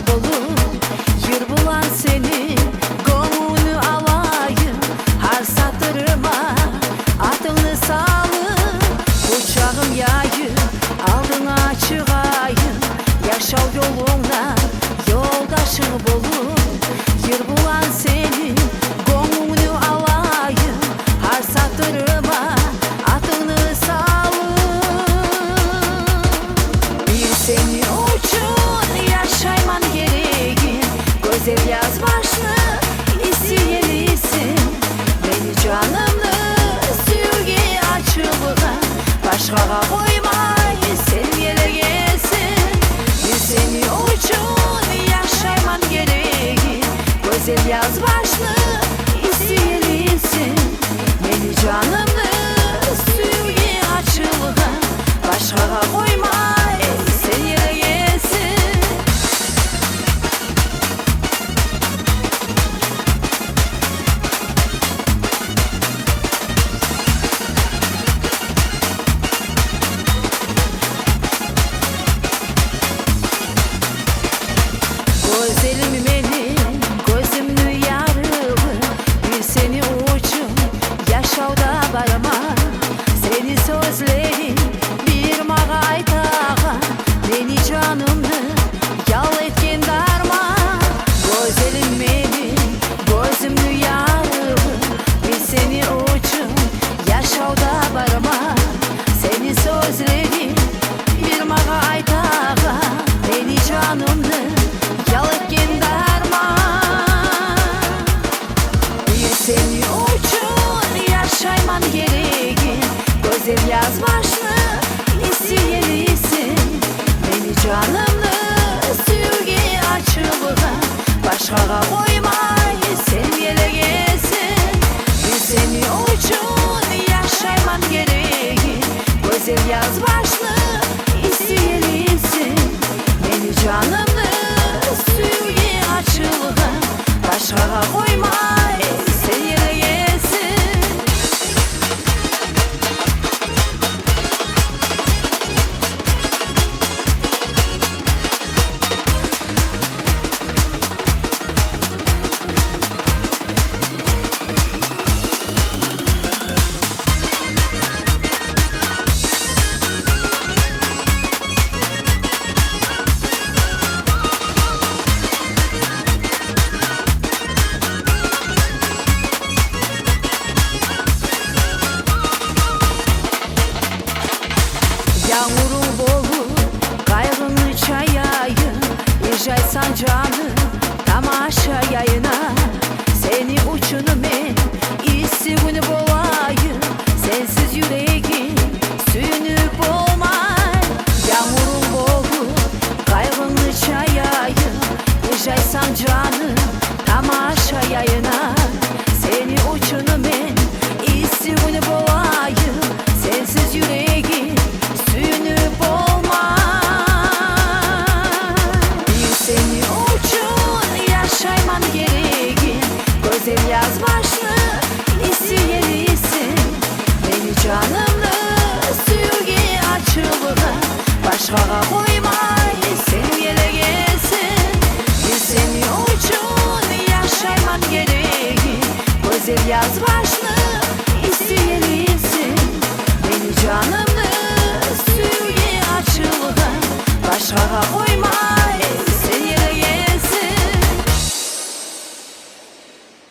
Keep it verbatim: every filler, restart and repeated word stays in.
болуп, йыр булан сени гёнгюлню алайым. Гьар сатырыма атынгны салып, къучагъым яйып, алдынга чыгъайым. Яшав ёлунгда ёлдашынг болуп, йыр булан сени гёнгюлню алайым. Гьар сатырыма атынгны салып. Бир сени учун яшайман, герегим, гёзел язбашны исси елисин. Мени жанымны сюювге ачылгъан башгъагъа къоймай сен гелегесин. Бир сени учун яшайман, герегим, гёзел язбашны исси елисин. Мени жанымны сюювге ачылгъан башгъагъа къоймай сен гелегесин. Гёзелим мени, гёзюмню ярыгъы, бир сени учун яшавда барман. Сени сёзлеринг бир магъа айтагъан, мени жанымны ял этген дарман. Гёзелим мени, гёзюмню ярыгъы, бир сени учун яшавда барман. Сени сёзлеринг бир магъа айтагъан, мени жанымны ял этген дарман. Бир сени учун яшайман, герегим, гёзел язбашны исси елисин. Мени жанымны сюювге ачылгъан башгъагъа къоймай сен гелегесин. Бир сени учун яшайман, герегим, гёзел язбашны исси елисин. Мени жанымны сюювге ачылгъан башгъагъа къоймай сен гелегесин. Янгурунг болуп къайгъынгны чаяйым, ыжайсан, жаным, тамаша